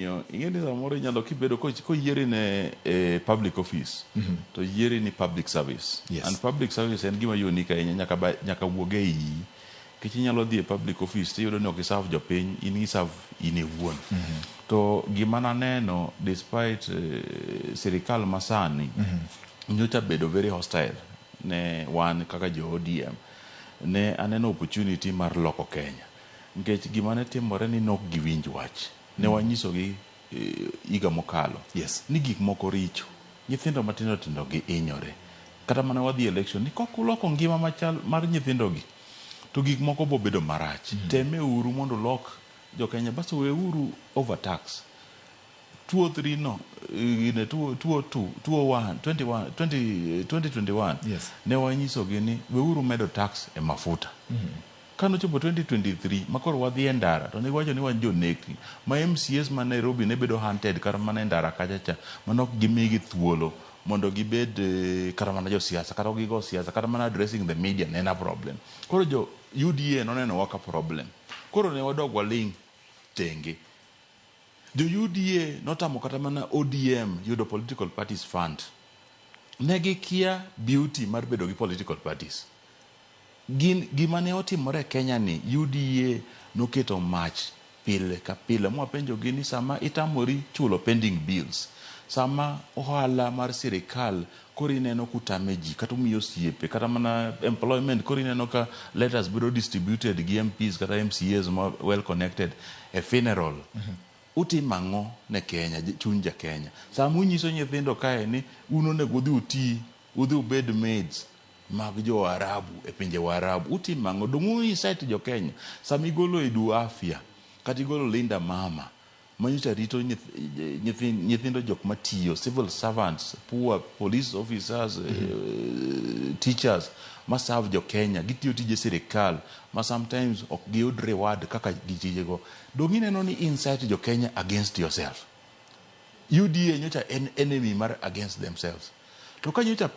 Ing'e ni samoro inyalo kibedo koyieri ne public office to yieri ni public service. And public service en gima unique ahinya, nyaka wuog e iyi, nikech inyalo dhi e public office tiyudo ni ok iserve jopiny, in iserve in iwuon. To gima naneno, despite sirikal masani nyocha bedo very hostile ne wan kaka jo ODM, ne aneno opportunity mar loko Kenya, nikech gima ne timore ni nok giwinj wach ne wanyisogi higa mokalo ni gik moko richo, nyithindo matindo tindo gi hinyore. Kata mana wadhi election ni kok uloko ngima machal mar nyithindo gi to gik moko bo bedo marach. Teme uru mondo ulok jo Kenya, bas weuru overtax 203 no gine 202 201 21 20 2021. Ne wanyisogi ni weuru medo tax e mafuta. Kanochopo 2023 makoro wadhi e ndara to negiwacho ni wan jonekni ma MCAs ma Nairobi ne bedo hunted kata mana e ndara kacha cha, manok gimigi thuolo mondo gibed kata mana josiasa, kata ok gigo siasa, kata mana addressing the media ne en a problem. Koro jo UDA noneno wa ka problem, koro ne wadog waling tenge. Jo UDA notamo kata mana ODM yudo political parties fund. Ne gikia beauty mar bedo gi political parties. Gin gima ne otimore e Kenya ni UDA noketo mach pile ka pile mwapenjogi ni sama itamori chulo pending bills, sama ohala mar sirikal koro ineno kutame ji kata umiyo osiepe, kata mana employment koro ineno ka letters bedo distributed gi MPs kata MCAs ma well connected e funeral, utimo ang'o ne Kenya, chuny ja Kenya? Sama unyiso nyithindo kae ni un onego udhi uti, udhi ubed maids mag jo Arabu e pinje Waarabu, utimo ang'o? Dong' u incite jo Kenya. Sama igolo Edu Afya kata igolo Linda Mama manyocha rito nyithindo jok matiyo, civil servants, poor police officers, teachers ma serve jo Kenya, gitiyo tije sirikal ma sometimes ok giyud reward kaka gitijego, dong' ineno ni incite jo Kenya against yourself? UDA nyocha en enemy mar against themselves. To ka nyocha